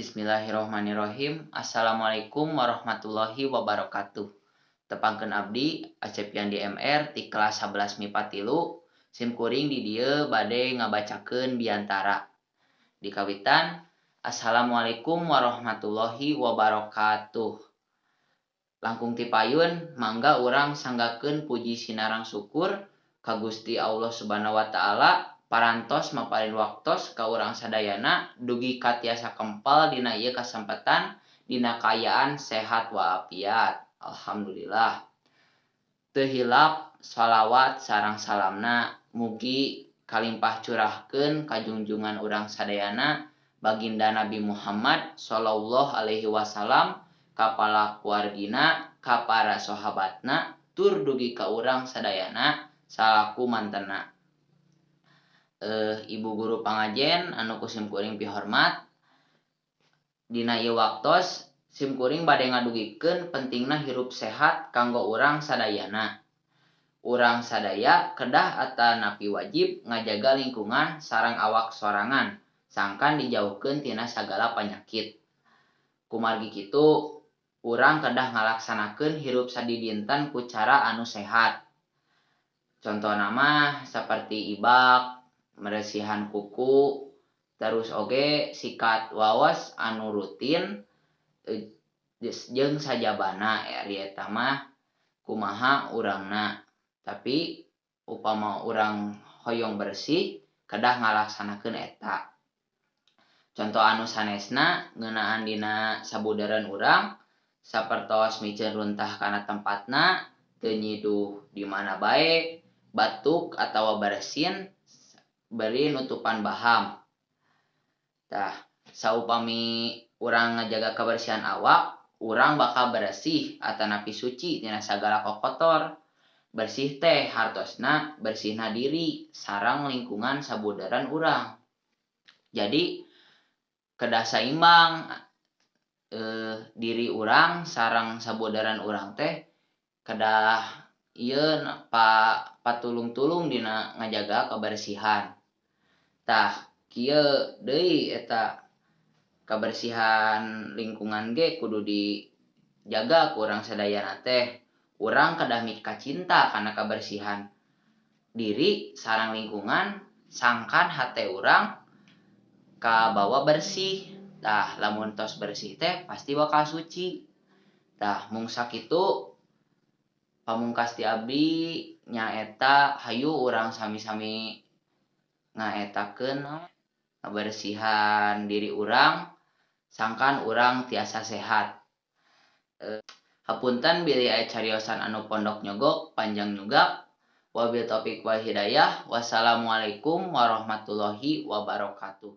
Bismillahirrahmanirrahim. Assalamualaikum warahmatullahi wabarakatuh. Tepangkeun abdi Acep Yandi MR ti kelas 11 MIPA 3. Sim kuring di dieu bade ngabacakeun biantara. Dikawitan, Assalamualaikum warahmatullahi wabarakatuh. Langkung ti payun, mangga urang sanggakeun puji sinareng syukur ka Gusti Allah Subhanahu wa Taala parantos maparin waktos ka urang sadayana dugi ka tiasa kempal dina ieu kasempatan dina kaayaan sehat walafiat. Alhamdulillah. Teu hilap shalawat sareng salamna mugi kalimpah curahkeun ka junjungan urang sadayana, Baginda Nabi Muhammad Shallallahu Alaihi Wasallam, ka palakuargina, ka para sahabatna, tur dugi ka urang sadayana salaku mantena. Ibu guru pangajen anu ku simkuring pihormat, dina ieu waktos simkuring bade ngadugikeun pentingna hirup sehat kanggo urang sadayana. Urang sadaya kedah atanapi wajib ngajaga lingkungan sareng awak sorangan sangkan dijauhkeun tina sagala panyakit. Kumargi kitu, urang kedah ngalaksanakeun hirup sadidinten ku cara anu sehat. Contona mah saperti ibak, meresihan kuku, terus oge sikat waos anu rutin jeung sajabana. Ari eta mah kumaha urangna, tapi upama urang hoyong bersih kedah ngalaksanakeun eta. Conto anu sanesna ngeunaan dina sabudeureun urang, sapertos miceun runtah kana tempatna, teu nyiduh di mana bae, batuk atawa bersin bari nutupan baham. Tah, saupami urang ngajaga kabersihan awak, urang bakal bersih atanapi suci tina sagala kokotor. Bersih teh hartosna bersihna diri sareng lingkungan sabudeureun urang. Jadi kedah saimbang diri urang sareng sabudeureun urang teh kedah ieu patulung-tulung dina ngajaga kebersihan. Tah, kieu deui, eta kabersihan lingkungan ge kudu dijaga ku urang sadayana teh. Urang kedah mikacinta kana kabersihan diri sareng lingkungan sangkan hate urang kabawa bersih. Tah, lamun tos bersih teh pasti bakal suci. Tah, mung sakitu pamungkas ti abdi, nyaeta hayu urang sami-sami ngaetakeun ngabersihan diri urang sangkan urang tiasa sehat. Hapunten bilih aya cariosan anu pondok nyogok, panjang nyugak. Wabillahi taufik wal hidayah. Wassalamualaikum warahmatullahi wabarakatuh.